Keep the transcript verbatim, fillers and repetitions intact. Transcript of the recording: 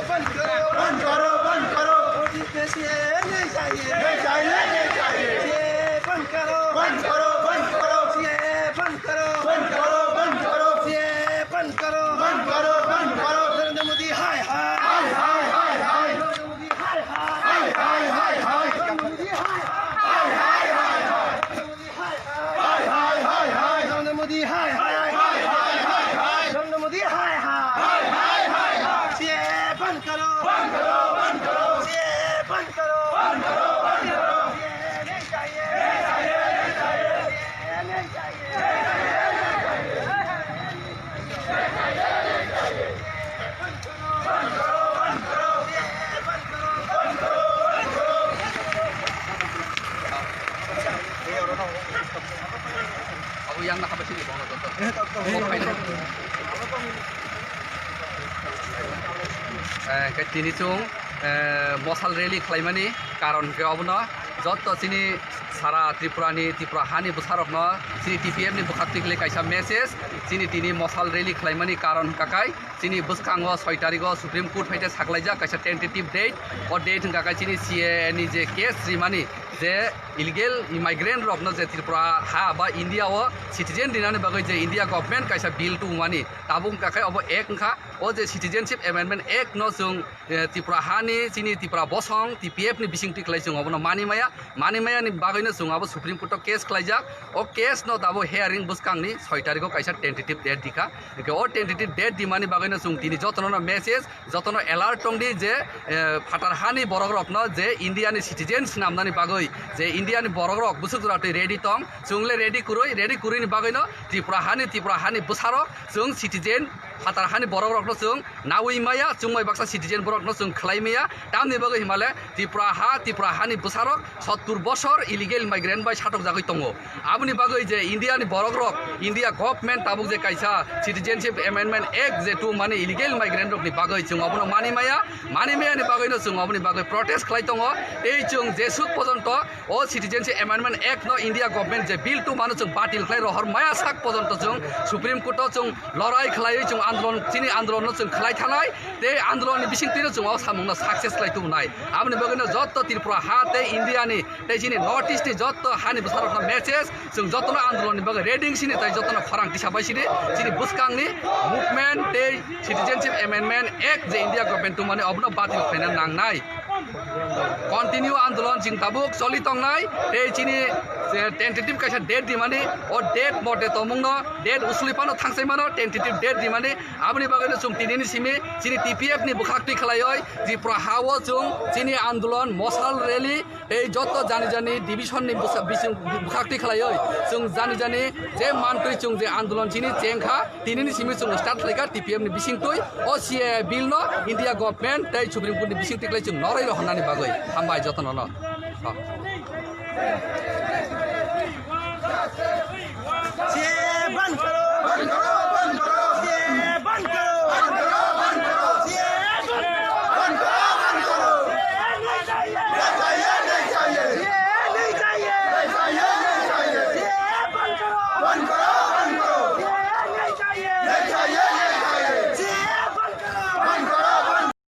बंद करो, बंद करो, बंद करो। मोदी पे सीएए नहीं चाहिए। नहीं चाहिए, नहीं चाहिए। सीएए बंद करो। बंद करो, बंद करो। सीएए बंद करो। बंद करो, बंद करो। सीएए बंद करो। बंद करो, बंद करो। नरेंद्र मोदी हाय हाय। हाय, हाय, हाय, हाय। नरेंद्र मोदी हाय हाय। हाय, हाय, हाय, हाय। नरेंद्र मोदी हाय हाय। हाय, हाय, हाय, हाय। हाय, हाय, हाय, हाय। नरेंद्र मोदी हाय हाय। हाय, हाय, हाय, हाय। नरेंद्र मोदी हाय हाय। हाय, हाय, हाय, हाय। सीएए बंद करो। बंद करो, बंद करो। सीएए बंद करो। बंद करो, बंद करो। सीएए नहीं चाहिए। नहीं चाहिए, नहीं चाहिए। सीएए नहीं चाहिए। Abo yang nakha bai sini bono joto. Eh, khe tini chwng, eh, mosal rally khlaimani karon khe obono joto chini sara Tripura ni, Tripura hani bwsarokno chini T P F ni bwkhaktwi khlai kaisa message, chini tini mosal rally khlaimani karon hwnkha khai chini bwskango soi tarigo Supreme Court hai khe saklaijak kaisa tentative date, o date hwnkha khai chini C A A ni je case rimani je illegal immigrant rokno je Tripura ha ba India o citizen rinani bagwi je India government kaisa bill tubumani, tabuk hwnkha khe obo act wngkha, o je Citizenship Amendment Act no chwng, eh, Tripura hani chini Tripura bosong T P F ni bisingtwi khlai chwng obono mani maya, mani maya ni bagwino chwng abo Supreme Court o case khlaijak, o case no tabuk hearing bwskangni soi tariko kaisa tentative date dikha, hwnkhe o tentative date dimani bagwino chwng tini jotono no message, jotono alert tongdi je, eh, phatar hani borok rokno je India ni citizen swnamnani bagwi, je India ni borok rok bwswk jora twi ready tong, chwng le ready kwrwi, ready kwrwi ni bagwi no Tripura hani, Tripura hani bwsarok chwng citizen, phatar hani borok rokno chwng nawi maya, chwng bai baksa citizen borok no chwng khlai maya, tamni bagwi himale Tripura ha, Tripura hani bwsarok sottur bosor illegal migrant bai satokjagwi tongo. Aboni bagwi je India ni borok rok, India government tabuk je kaisa Citizenship Amendment Act je tubumani illegal migrant rok ni bagwi chwng obono mani maya, mani maya ni bagwi no chwng oboni bagwi protest khlai tongo. Tei chwng jesuk pojonto o Citizenship Amendment Act no India government je bill tubumano chwng batil khlai rohor maya sak pojonto chwng Supreme Court o chwng lorai khlaiwi chwng andolon, chini andolon no chwng khlai thanai. Tei andolon ni bisingtwi no chwng o samung no success khlai tubunai. Aboni bagwi no jotto Tripura ha tei India ni tei chini North East ni jotto hani bwsarokno message, chwng jotono andolon ni bagwi ready sini tei jotono khorang tisa bai sini, chini bwskangni movement tei Citizenship Amendment Act je India government tubumani obono batil khlaina nangnai. Continue andolon chwng tabuk choli tongnai tei chini, eh, tentative kaisa date dimani, o date mote tongmungno, date usuli phano thangsaimano tentative date dimani. Aboni bagwino chwng tinini simi chini T P F ni bwkhaktwi khlaiwi Tripura ha-o chwng chini andolon mosal rally tei joto jani jani division ni bwsa-, bising bwkhaktwi khlaiwi chwng jani jani je mantwi chwng je andolon chini chengkha, tinini simi chwng start khlaikha T P F ni bisingtwi o C A A bill no India government tei Supreme Court ni bisingtwi khlai chwng norwi rohornani bagwi. Hambai jotono no. CAA बंद करो।